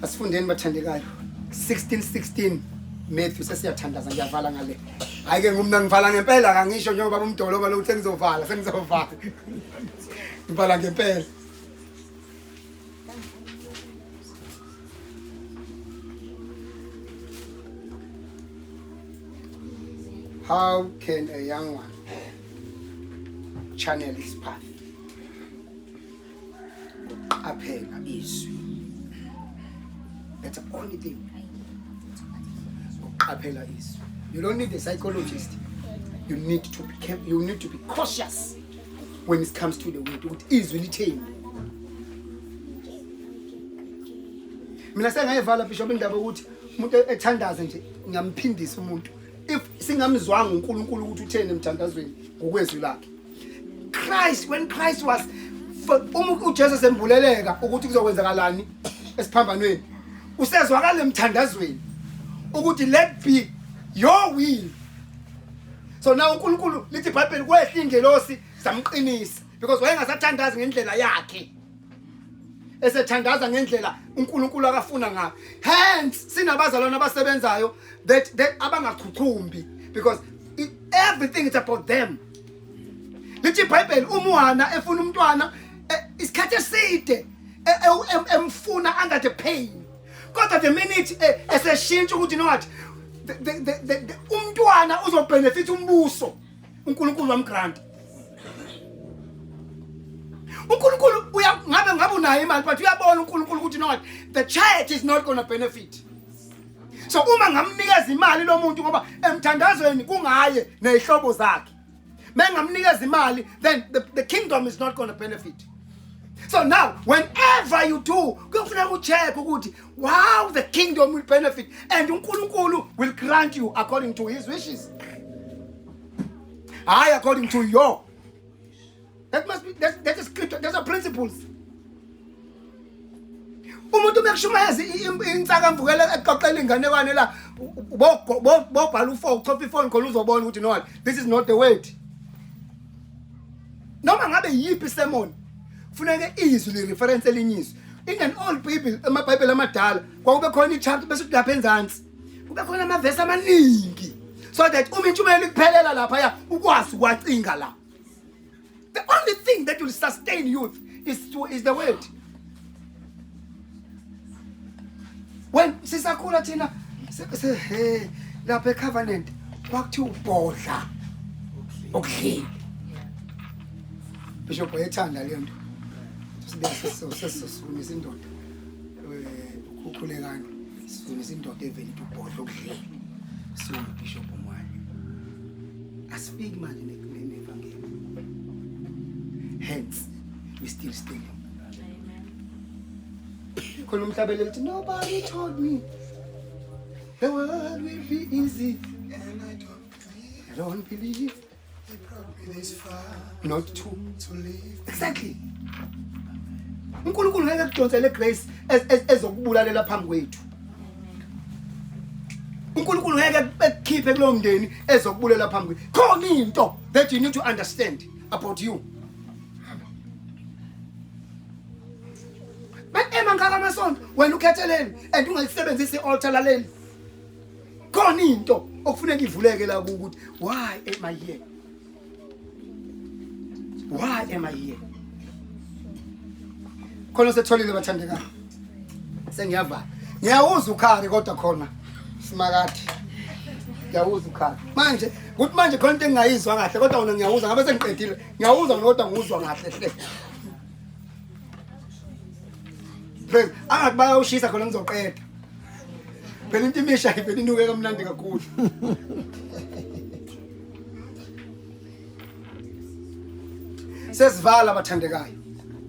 asifundeni, bathandekayo, 16:16 Matthew. Sesiyathandaza, ngiyavala ngale. Hayi ke, ngumna ngivala ngempela, kangisho njengoba umdoloba lo sengizovala, sengizovala, ngivala ngempela. How can a young one channel his path? Qaphela izwi. That's the only thing. Uqaphela izwi. You don't need a psychologist. You need to be careful. You need to be cautious when it comes to the word. Ukuthi izwi litheni. Mina sengayivala, Bishop, indaba ukuthi umuntu ethandaze nje, ngiyamphindisa umuntu if singamzwanga uNkulunkulu ukuthi utheni emthandazweni ngokwezwi lakhe. Christ, when Christ was, uma uJesu sembuleleka ukuthi kuzokwenzakalani esiphambanweni, usezwakala emthandazweni ukuthi, "Let be your will." So now uNkulunkulu, lithi iBhayibheli, kwehla ingelosi samqinisa because wayengasathandazi ngendlela yakhe, esethandaza ngendlela uNkulunkulu akafuna ngayo. Hence sinabazalwane abasebenzayo that abangachuchumbi because everything is about them. Lithi iBhayibheli, umwana efuna umntwana, isikhathi eside emfuna under the pain, kodwa the minute eseshintsha ukuthi, "No, what, umntwana uzobenefit umbuso," uNkulunkulu wamgrant. uNkulunkulu uya ngabe unayo imali, but uyabona uNkulunkulu ukuthi, "No, what, the church is not going to benefit, so uma ngamnikeza imali lo muntu, ngoba emthandazweni kungaye nezihlobo zakhe, mengamnikeza imali, then the kingdom is not going to benefit." So now whenever you do, kuyofuneka ucheck ukuthi wow, the kingdom will benefit and uNkulunkulu will grant you according to his wishes, hayi according to your. That must be that's a scripture, that's a principles. Umuntu uma kushumayeza insakamvukela, exoxela inganekwane la, bobhala u4, uchofa ifoni khona, uzobona ukuthi, no, this is not the word. Noma ngabe yiphi sermon, kufuneka izwi li reference elinye izwi. In an old Bible, amaBhayibheli amadala, kwakube khona ichapter, bese kuthi lapha enzansi kube khona amavesi amaningi, so that uma intshumayelo ikuphelela lapha ya ukwazi ukwacinga la. The only thing that will sustain youth is the word. When sisakhula thina, he lapha eCovenant kwakuthiwa ubhodla okudlile. Bishop wayethanda leyo nto. Sibe sesisumisa indoda, ukhulekani, sisumisa indoda evele ithi ubhodla okudlile. So Bishop umwani, asifiki manje nevangeli, hence we still stealing. Khona umhlabeleli lithi, "Nobody told me the world will be easy." And I don't believe I don't believe he brought me this far not to to leave. Exactly. uNkulunkulu ngeke akudonsele grace ezokubulalela phambi kwethu. uNkulunkulu ngeke ekukhiphe kulowo mndeni ezokubulela phambi kwethu. Khona into that you need to understand about you. But ema ngaka amasonto, wena ukhetheleni and ungalisebenzisi i-altar laleli. Khona into okufuneka ivuleke la ukuthi, why am I here? Why am I here? Khona setholile, bathandekayo, sengiyavala. Ngiyawuza ukhari, kodwa khona simakade ngiyawuza ukhari manje, kuthi manje khona into engingayizwa kahle, kodwa wona ngiyawuza ngabe sengiqedile. Ngiyawuza kodwa nguzwa kahle hle. Praise, angathi bayawushisa khona, ngizoqeda phela. Into imisha ivele inuke kamnandi kakhulu. Sesivala, bathandekayo.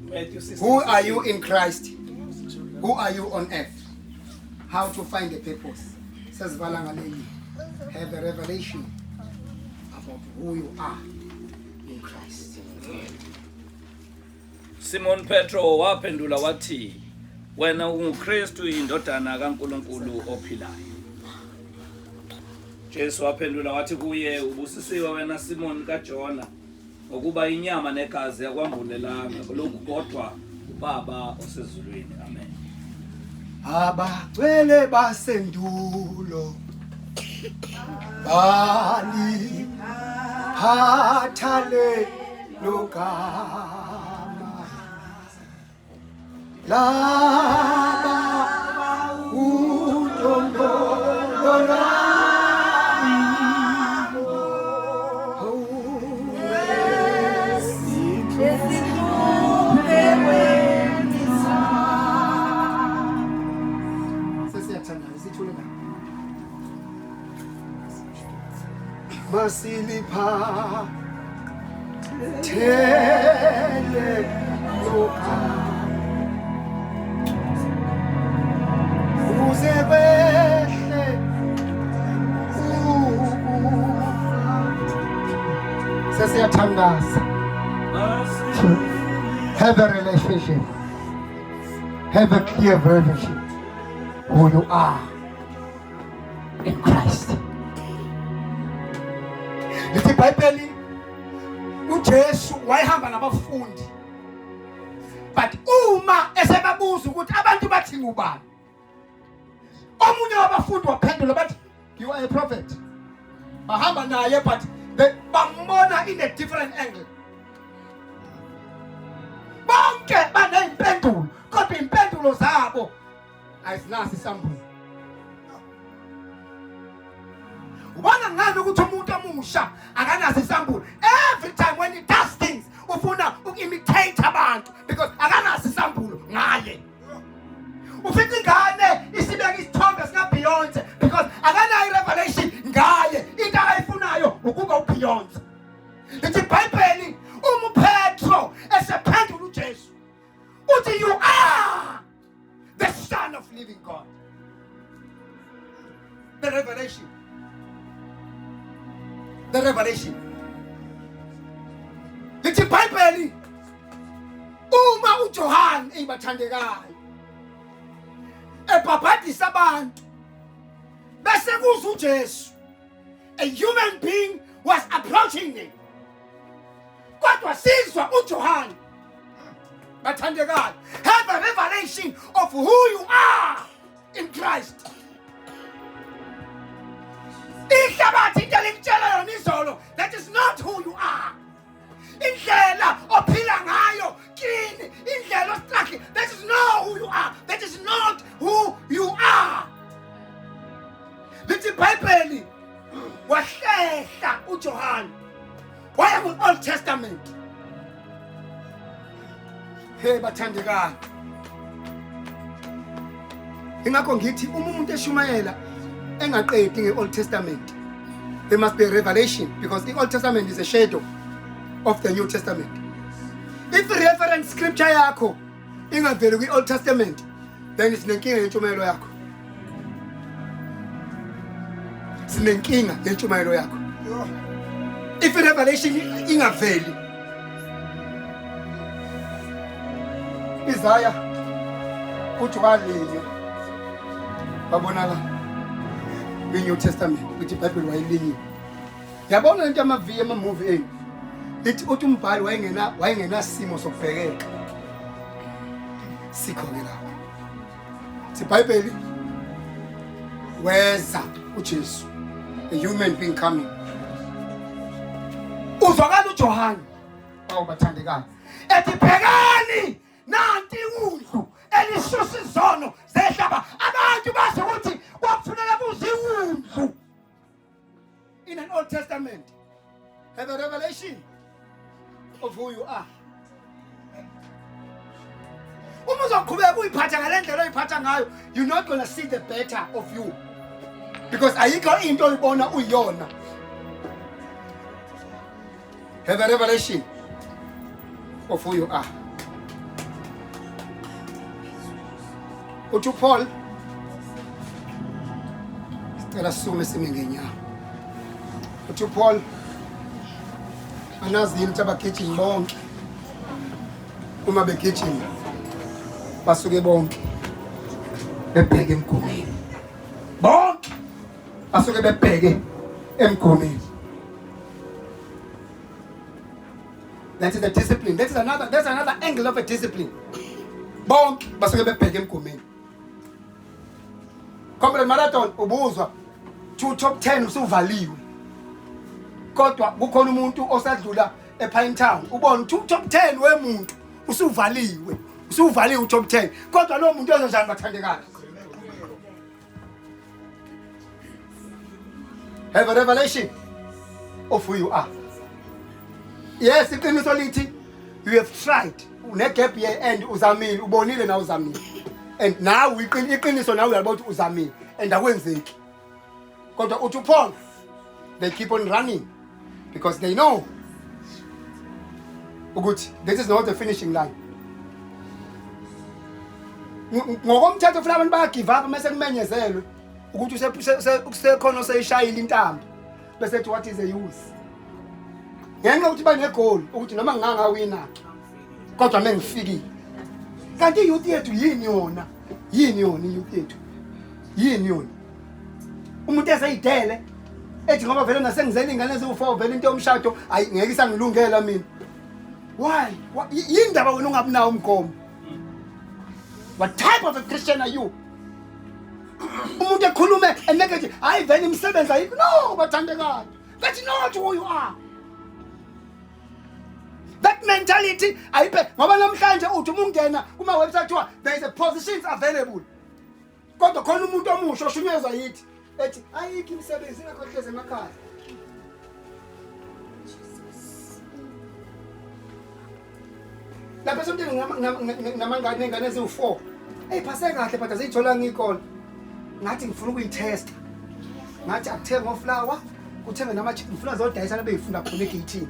Matthew 16. Who are you in Christ? Who are you on earth? How to find a purpose. Sesivala ngaleli. Have a revelation about who you are in Christ. Simon Petro waphendula wathi, Wena unguKristu indodana kaNkulunkulu ophilayo. Jesu waphendula wathi kuye, Ubusisiwe wena Simon kaJona, ngokuba inyama negazi yakwambulelanga lokhu kodwa uBaba osezulwini. Amen. Abagcwele basendulo bali phathale logama laba udondolo Sesiyathandaza sithule la. Masilipha thele lokha uze kwehle ukufa. Sesiyathandaza. Have a relationship. Have a clear revelation who you are in Christ. Lithi iBhayibheli uJesu wayehamba nabafundi. But uma esebabuza ukuthi abantu bathi ngubani? Omunye wabafundi waphendula bathi you are a prophet. Bahamba naye but bambona in a different angle. Bonke baneyimpendulo kodwa impendulo zabo ayizinaso isambulo. Ubona ngani ukuthi umuntu omusha akanaso isambulo? Every time when he does things ufuna uku-imitate abantu because akanaso isambulo ngaye. Ufica ingane isibeka isithombe sikaBeyonce because akanayo i-revelation ngaye. Into akayifunayo ukuba uBeyonce. Lithi iBhayibheli uma uPetro esephendula uJesu uthi you are the son of living God. The revelation. The revelation. Lithi iBhayibheli uma uJohane eyibathandekayo ebhabhadisa abantu bese kuza uJesu, a human being was approaching him, kodwa sizwa uJohane. Bathandekayo, have a revelation of who you are in Christ. Ihlabathi into elikutshela yona izolo, that is not who you are. Indlela ophila ngayo kini, indlela ostruggle, that is not who you are. That is not who you are. Lithi iBhayibheli wahlehla uJohane waya ku-Old Testament. Hey bathandekayo, ingakho ngithi uma umuntu eshumayela engaqedi nge-Old Testament, there must be a revelation, because the Old Testament is a shadow of the New Testament. If reference scripture yakho ingaveli kwi-Old Testament, then sinenkinga yentshumayelo yakho. Sinenkinga yentshumayelo yakho. If revelation ingaveli, Isaiah uthi walinywa babonakala kwi-New Testament ukuthi iBhayibheli wayelinyiwe. Yabona lento yamaviyo ama-movie enu, lithi uthi umbhali wayengenasimo sokubhekeka. Sikho-ke lapho iBhayibheli weza uJesu, a human being coming. Uzwakala uJohane, awu bathandekayo, ethi bhekani nanti iwundlu elisusa izono zehlaba. Abantu bazi ukuthi kwakufuneka kuze iwundlu. In an Old Testament, have a revelation of who you are. Uma uzoqhubeka uyiphatha ngale ndlela oyiphatha ngayo, you're not gonna see the better of you, because ayikho into oyibona uyiyona. Have a revelation of who you are. Uthi uPaul Cela sisukume sime ngenyawo. Uthi uPaul anazi yini ukuthi abagijimi bonke uma begijima basuke bonke bebheke emgomeni. Bonke basuke bebheke emgomeni. That is a discipline. That's another angle of a discipline. Bonke basuke bebheke emgomeni. Comrade Marathon ubuzwa two top 10 usuvaliwe. Kodwa kukhona umuntu osadlula ePine Town ubona two top 10 wemuntu usuvaliwe. Usuvaliwe u top 10. Kodwa lo muntu enzenjani bathandekayo? Have a revelation of who you are. Yes, iqiniso lithi you have tried. Une gap year and uzamile, ubonile na uzamile. And now iqiniso nawe uyalibona ukuthi uzamile and akwenzeki. Kodwa uthi uPaul they keep on running because they know ukuthi this is not the finishing line. Ngokomthetho futhi abantu baya give up mase kumenyezelwe ukuthi usekhona oseyishayile intambo bese ethi what is the use ngenxa yokuthi banegoli ukuthi noma ngingangawina kodwa mengifikile. Kanti i-youth yethu yini yona? Yini yona i-youth yethu? Yini yona? Umuntu eseyidele ethi ngoba vele nasengizele ingane eziwu-4 vele into yomshado ayi ngeke isangilungela mina. Why? Yini ndaba wena ungabi nawo umgomo? What type of a Christian are you? Umuntu ekhulume enegative, hayi vele imisebenzi ayikho. No, bathandekayo. That's not who you are. That mentality ayiphe ngoba namhlanje uthi uma ungena kuma website kuthiwa there is a positions available. Kodwa khona umuntu omusha oshunyezwa yithi ethi ayikho imisebenzi ingakho hleze emakhaya. Lapha esontweni nginamangane nengane eziwu-4. Eyiphase kahle but aziyitholanga iy'kole. Ngathi ngifuna ukuyithesta. Ngathi akuthenge oflower, kuthenge nama-chip, ngifuna zodayisa beyifunda khona egeyithini.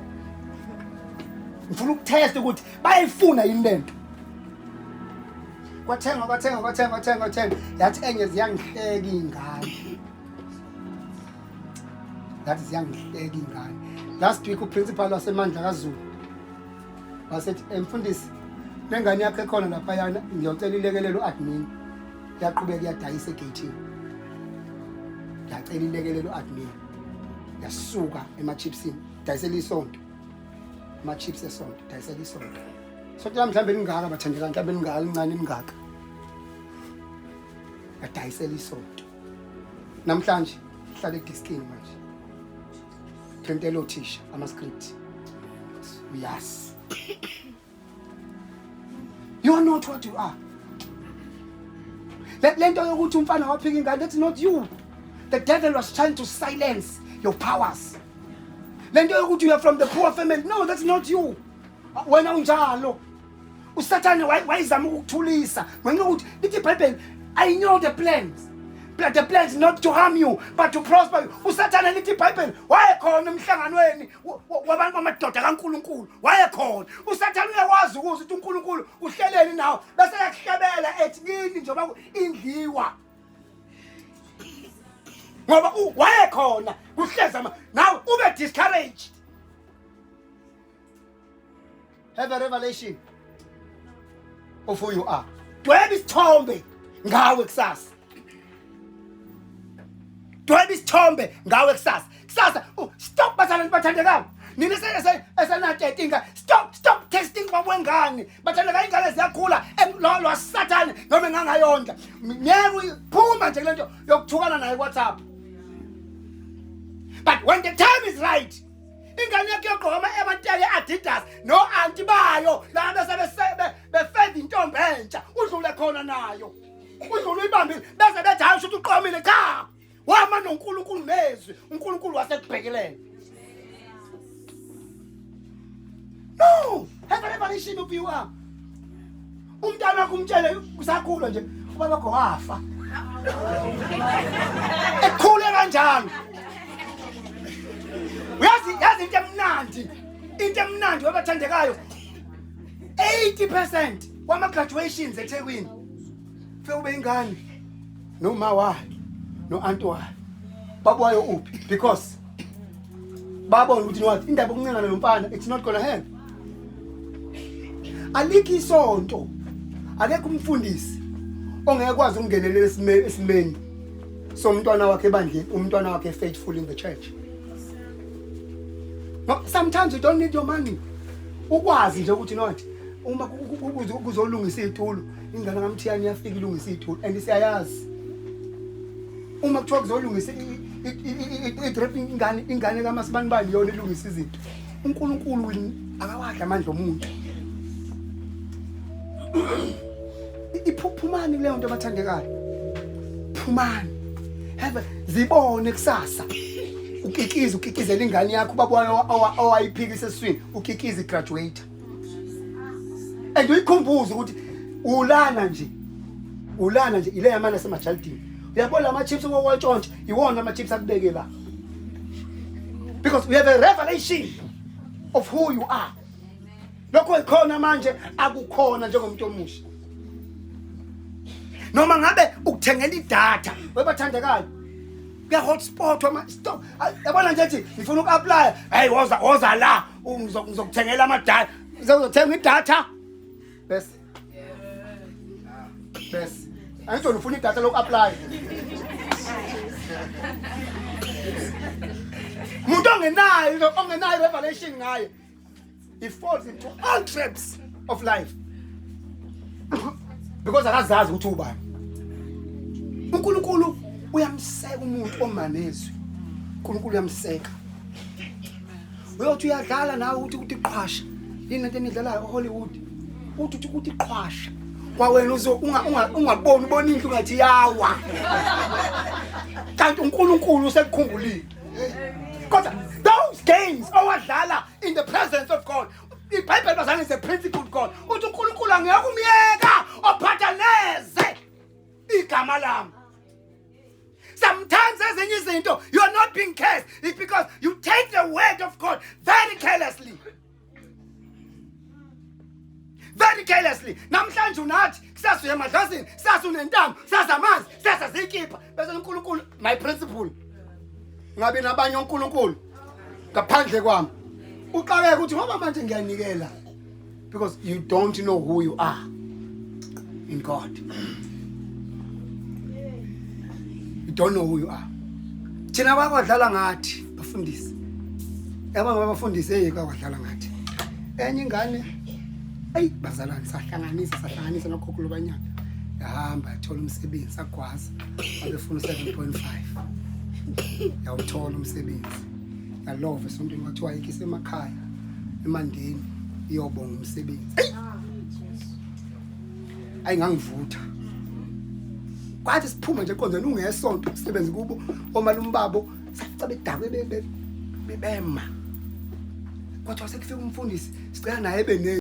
Ngifuna ukuthesta ukuthi bayayifuna yini lento. Kwathengwa kwathengwa kwathengwa kwathengwa kwathengwa. Yathi enye ziyangihleka iy'ngane. Yathi ziyangihleka iy'ngane. Last week uprincipal waseMandla kaZulu wasethi emfundisi lengane yakho ekhona laphayana ngiyocela ilekelelo u-admin. Yaqhubeka iyadayisa egeyithini. Yacela ilekelelo u-admin. Yasuka ema-chipsini, dayisela isonto. Ama-chips esonto, dayisela isonto. Sonto lami mhlawumbe lingaka bathandeka, mhlawumbe lingaka lincane lingaka. Yadayisela isonto. Namhlanje hlala ediskini manje. Printela othisha ama-script. Yes. You are not what you are. Le nto yokuthi umfana waphika ingane, that's not you. The devil was trying to silence your powers. Le nto yokuthi you are from the poor family, no, that's not you. Wena unjalo. uSathane wayezama ukukuthulisa ngenxa yokuthi lithi iBhayibheli, I know the plans. But the plans not to harm you but to prosper you. uSathane lithi iBhayibheli wayekhona emhlanganweni wabantu bamadoda kaNkuluNkulu, wayekhona. uSathane uyakwazi ukuzwa ukuthi uNkulunkulu uhleleni nawe bese yakuhlebela ethi kini njengoba indliwa. Ngoba wayekhona kuhleza nawe ube discouraged. Have a revelation of who you are. Dweba isithombe ngawe kusasa. Dweba isithombe ngawe kusasa. Kusasa stop bazalwane bathandekayo. Nina esenatetinga stop testing kwabwengane. Bathandekayo ingane ziyakhula lo lo sathane noma engangayondla. Ngeke uyiphuma nje kulento yokuthukana naye WhatsApp. But when the time is right, ingane yakho yogqoka ama-amateki e-Adidas no-anti bayo laba bese befenda intombi entsha udlule khona nayo udlule uyibambile bese bethi hayi usho ukuthi uqomile. Cha, wama noNkulunkulu nezwi uNkulunkulu wasekubhekelele. No, have a revelation of you are. Umntana wakho umtshele usakhula nje ubaba wakho wafa ekhule kanjalo. Uyazi, yazi into emnandi, into emnandi wabathandekayo, 80% wama graduations eThekwini fike ube ingane noma wayo no anti wayo. Babuwayo uphi? Because babona ukuthi what indaba yokuncengana nomfana, it's not gonna happen. Alikho isonto, akekho umfundisi ongeke kwazi ukungenelela esimeni somntwana wakhe ebandleni, umntwana wakhe faithful in the church. No, sometimes you don't need your money. Ukwazi nje ukuthi not uma kuzolungisa izitulo, ingane kaMthiyane iyafika ilungisa izitulo, and siyayazi. Uma kuthiwa kuzolungisa i-drip, ingane kaMasibanibani yona ilungisa izinto. UNkulunkulu akawadla amandla omuntu. Iphuphumani kuleyo nto, abathandekayo. Phumani. Have zibone kusasa. Ukikiza, ukikizela ingane yakho, ubaba wayo owayiphikisa esiswini, ukikiza igraduate. And uyikhumbuze ukuthi ulana nje. Ulana nje ile yamana semajalidini. Uyabona ama chips owawatshontsha, iwona ama chips akubeke la. Because we have a revelation of who you are. Lokho ikhona manje akukhona njengomuntu omusha. Noma ngabe ukuthengela idatha, webathandekayo. Kuya hotspot ama stop. Yabona nje ethi ngifuna uku-apply. Hey, woza woza la, ngizokuthengela ama data. Ngizothenga idatha. Bese. Bese. Angithi ufuna idatha loku-apply. Umuntu ongenayo revelation ngaye, he falls into all traps of life because akazazi ukuthi ubani. uNkulunkulu uyamseka umuntu omanezwi. uNkulunkulu uyamseka. Uyothi uyadlala nawe, uthi qhwasha. Yini lento enidlalayo eHollywood? Uthi qhwasha. Kwawena uzo ungaboni, ubona indlu ngathi yawa. Kanti uNkulunkulu usekukhumbulile. Kodwa those games owadlala in the presence of God, iBhayibheli bazalwane is a principled God. Uthi uNkulunkulu angeke umyeka ophatha neze igama lami. Sometimes ezinye izinto, you are not being cursed. It's because you take the word of God very carelessly. Very carelessly. Namhlanje unathi, kusasa uya emadlazini, kusasa unentambo, kusasa amanzi, kusasa zikipha. Bese uNkulunkulu, my principle. Ngabe nabanye oNkulunkulu ngaphandle kwami. Uqaleke ukuthi ngoba manje ngiyanikela, because you don't know who you are in God. You don't know who you are. Thina bakwadlala ngathi bafundisi. Yabo ngoba bafundisi, hey, bakwadlala ngathi. Enye ingane, ayi bazalwane, sahlanganisa nogogo lobanyana. Yahamba yathola umsebenzi, sagwaza. Babefuna 7.5. Yawuthola umsebenzi. Yalova esontweni, kwathiwa ayikho isemakhaya eMandeni iyobonga umsebenzi. Eyi! Ayi ngangivutha. Kwathi siphuma nje enkonzweni ungesonto, umsebenzi kubo omalume babo safica bedakwe bebema. Kwathiwa sekufika umfundisi, sicela naye ebe ne